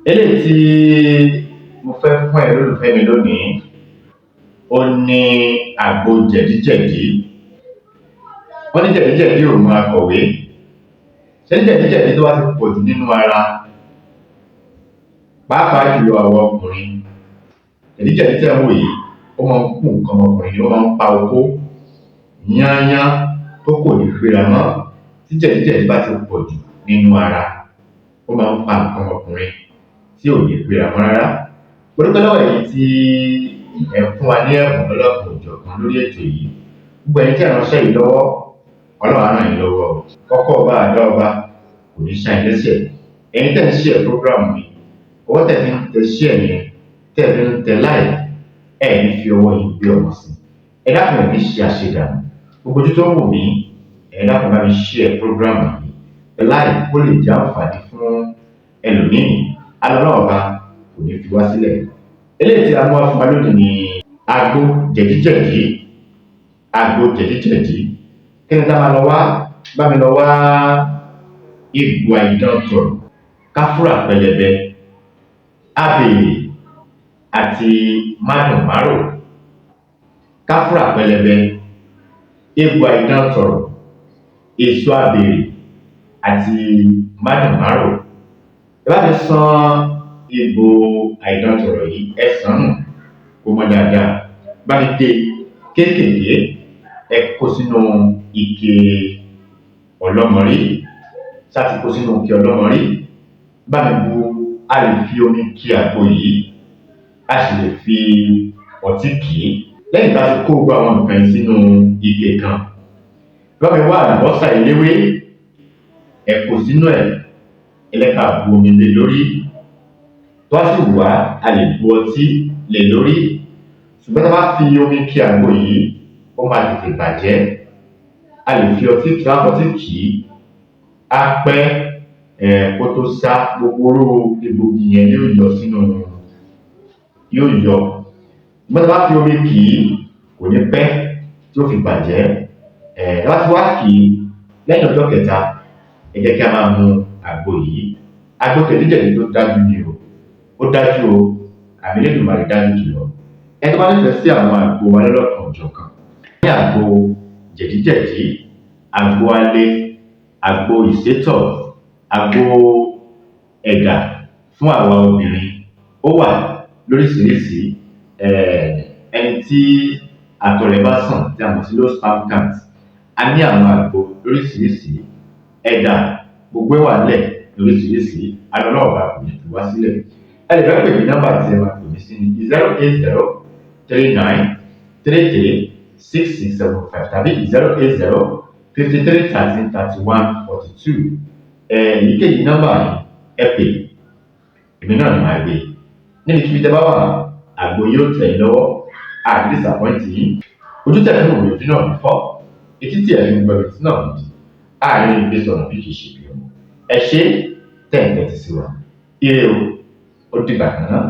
Eléyìí tí mo fẹ́ fún ẹ lólùfẹ́ mi lónìí, ó ní àgbo jẹ̀díjẹ̀dí. Wọ́n ní jẹ̀díjẹ̀dí ò mọ akọ̀wé. Ṣé jẹ̀díjẹ̀dí tó bá ti pọ̀ jù nínú ara, pàápàá jùlọ àwọn ọkùnrin, jẹ̀díjẹ̀dí tẹ́ ń wò yìí, ó máa ń kú nǹkan ọmọkùnrin ni, ó máa ń pa okó yányán tó kò ní gbéra mọ́. Tí jẹ̀díjẹ̀dí bá ti pọ̀ jù nínú ara, ó máa ń pa nǹkan ọmọkùnrin tí ò ní gbéra mọ́ rárá. Mo dúpẹ́ lọ́wọ́ ẹ̀yin tí ẹ̀ ń fún wa ní ẹ̀bùn lọ́lọ́kan-ò-jọ̀kan lórí ètò yìí. Gbogbo ẹ̀yin tí ẹ̀ ń ránṣẹ́ yìí lọ́wọ́, Ọlọ́run á ràn yín lọ́wọ́ o. Kọ́kọ́ ọba àdá ọba kò ní ṣá yín lẹ́sẹ̀. Ẹ̀yin tẹ́ ń share program mi, ọwọ́ tẹ́ fi ń tẹ share yẹn, tẹ́ fi ń tẹ like, ẹ̀ ní fi ọwọ́ yín gbé ọmọ sí. Ẹ dákun, ẹ̀ ní ṣe àṣedànù. Gbogbo ojú tó ń wò mí, ẹ dákun, bá mi share program yìí, tẹ like, kó lè jẹ́ àǹfààní fún ẹlòmíì. Alọ́nà ọba kò ní fi wá sílẹ̀. Eléyìí tí a mú wá fún wa lónìí ni àgbo jẹ̀díjẹ̀dí. Àgbo jẹ̀díjẹ̀dí, kí ni tá máa lọ wá? Bá mi lọ wá egbò àìdántọ̀rọ̀, káfúrà pẹlẹbẹ, abèrè àti mádùnmárò. Káfúrà pẹlẹbẹ, egbò àìdántọ̀rọ̀, èso abèrè àti mádùnmárò. Ẹ bá mi san egbò àìdántọ̀rọ̀ yìí, ẹ sàn nù kó mọ́ dáadáa. Bá mi gé kéékèèké, ẹ kó sínú ike ọlọ́mọrí. Sáti kó sínú ike ọlọ́mọrí, bá mi bu. A lè fi omi kí àgbo yìí, a sì lè fi ọtí kì í. Lẹ́yìn tá a ti kó gbogbo àwọn nǹkan yìí sínú ike kan, bá mi wá àlùbọ́sà eléwé, ẹ kó sínú ẹ̀, ẹlẹ́ka bu omi lé lórí. Tó bá sì wá, a lè bu ọtí lé lórí, ṣùgbọ́n tá a bá fi omi kí àgbo yìí, ó máa tètè bàjẹ́. A lè fi ọtí kí, ọtí kì í, á pẹ́ ẹ̀ kó tó sá. Gbogbo oró egbògi yẹn yóò yọ sínú, yóò yọ. Ṣùgbọ́n tá a bá fi omi kì í, kò ní pẹ́ tí ó fi bàjẹ́. Ẹ̀ tá a bá ti wá kì í, lẹ́yìn ọjọ́ kẹta, ẹ jẹ́ kí a máa mu àgbo yìí. Àgbo jẹ̀díjẹ̀dí tó dájú ni o, ó dájú o, àmì Elédùmarè dájú jùlọ. Ẹ tó bá nífẹ̀ẹ́ sí àwọn àgbo wa lọ́lọ́kan-ò-jọ̀kan, ní àgbo jẹ̀díjẹ̀dí, àgbo alẹ́, àgbo ìsétọ̀, àgbo ẹ̀dà fún àwa obìnrin, ó wà lóríṣiríṣi. Ẹni tí àtọ̀ rẹ̀ bá sàn, tí a mọ̀ sí low sperm count, a ní àwọn àgbo lóríṣiríṣi. Ẹ̀dà, gbogbo ẹ̀ wà nílẹ̀ lóríṣiríṣi. Alọ́nà ọ̀bà kò ní fi wá sílẹ̀. Ẹ lè fẹ́ pè mí, nọ́mbà tí ẹ máa pè mí sí ní 08039336675 tàbí 08053133142. Èyíkéyìí nọ́mbà yìí, ẹ pè, èmi náà ni màá gbé. Níbikíbi tẹ́ bá wà, àgbo yóò tẹ̀ yín lọ́wọ́, àbí disappoint yín. Ojú tẹ̀ fún òwe, ojú náà ní fọ́. Etí tí ẹ̀ fi ń gbọ́, etí náà ní di. Àárín ìgbésọ̀nà bí kì í ṣe bí ọmọ. Ẹ ṣé tẹ̀ ń tẹ́tí sí wa. Ire o, ó dìgbà kan náà.